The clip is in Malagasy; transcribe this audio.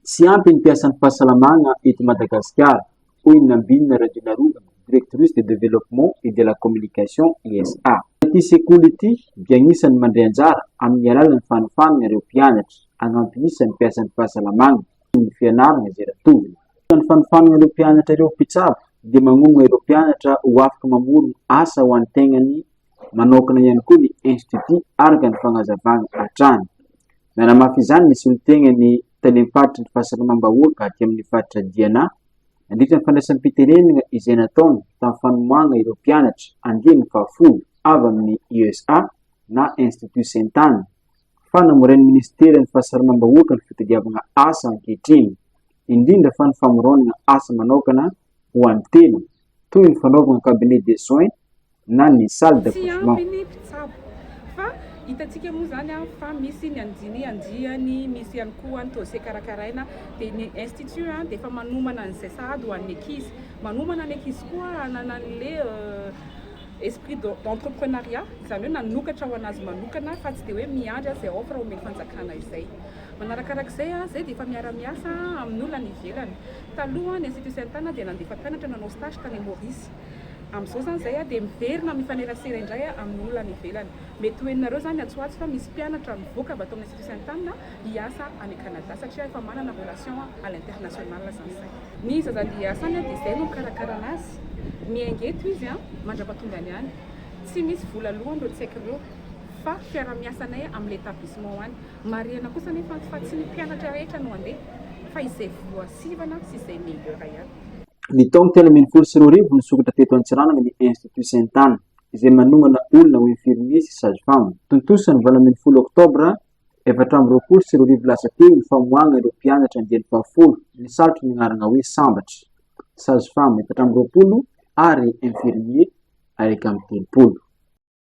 Tsy ampy ny mpiasan'ny fahasalamana eto Madagasikara, hoy ny Nambinina Randrianarovana, Directrice de développement et de la communication ISA. Ity sekoly ity dia anisan'ny mandray anjara amin'ny alalan'ny fanofanana ireo mpianatra hanampy isa ny mpiasan'ny fahasalamana noho ny fianarana izay ratovina. Ny fanofanana ireo mpianatra ireo mpitsabo dia manomana ireo mpianatra ho afaka mamorona asa ho an'ny tegnany manokana ihany koa ny institut araka ny fanazavana hatrany. Nanamafy izany ny solontenan'ny talem-paritry ny fahasalamam-bahoaka aty amin'ny faritra Diana nandritra ny fandraisam-pitenenana izay nataony tamin'ny fanomanana ireo mpianatra andiany fahafolo avy amin'ny USA na Institut Sainte-Anne fa namorain'ny minisiteran'ny fahasalamam-bahoaka ny fitadiavana asa ankehitriny, indrindra fa ny famoronana asa manokana ho an'ny tena toy ny fanaovana cabinet de soins na ny salle Tsy d'accouchement. ampy ny mpitsabo fa hitantsika moa izany fa misy ny andiany andiany, misy ihany koa ny dossier karakaraina dia ny institut dia efa manomana an'izay sahady ho an'ny ankizy. Manomana ny ankizy koa hanana an'ilay esprit d'entrepreneuriat, izany hoe nanokatra ho an'azy manokana fa tsy dia hoe miandry izay offre omen'ny fanjakana izay. Manarakarak'izay, izay dia efa miara-miasa amin'ny olona any ivelany. Taloha ny institut Sainte Anne dia nandefa mpianatra nanao stage tany Maurice. Amin'izao izany izay dia miverina mifanerasera indray amin'ny olona any ivelany. Mety ho henonareo izany atsy ho atsy fa misy mpianatra mivoaka avy ato amin'ny Institut Sainte Anne hiasa any Canada satria efa manana relation à l'international izany izay. Ny zaza andeha hiasa any dia izay no mikarakara anazy. Miainga eto izy mandra-pahatongany any. Tsy misy vola aloa amin'ireo tsy haiko ireo fa fiaraha-miasanay amin'ilay établissement any. Marihana kosa anefa fa tsy ny mpianatra rehetra no handeha fa izay voasivana sy izay meilleur ihany. Ny taona 2013 nisokatra teto Antsiranana ny Institut Sainte Anne, izay manomana olona ho infirmier sy sage femme. Tontosa ny 18 oktobra 2024 lasa teo ny famoahana ireo mpianatra andiany fahafolo nisalotra ny anarana hoe Sambatra, sage femme 24 ary infirmier 31.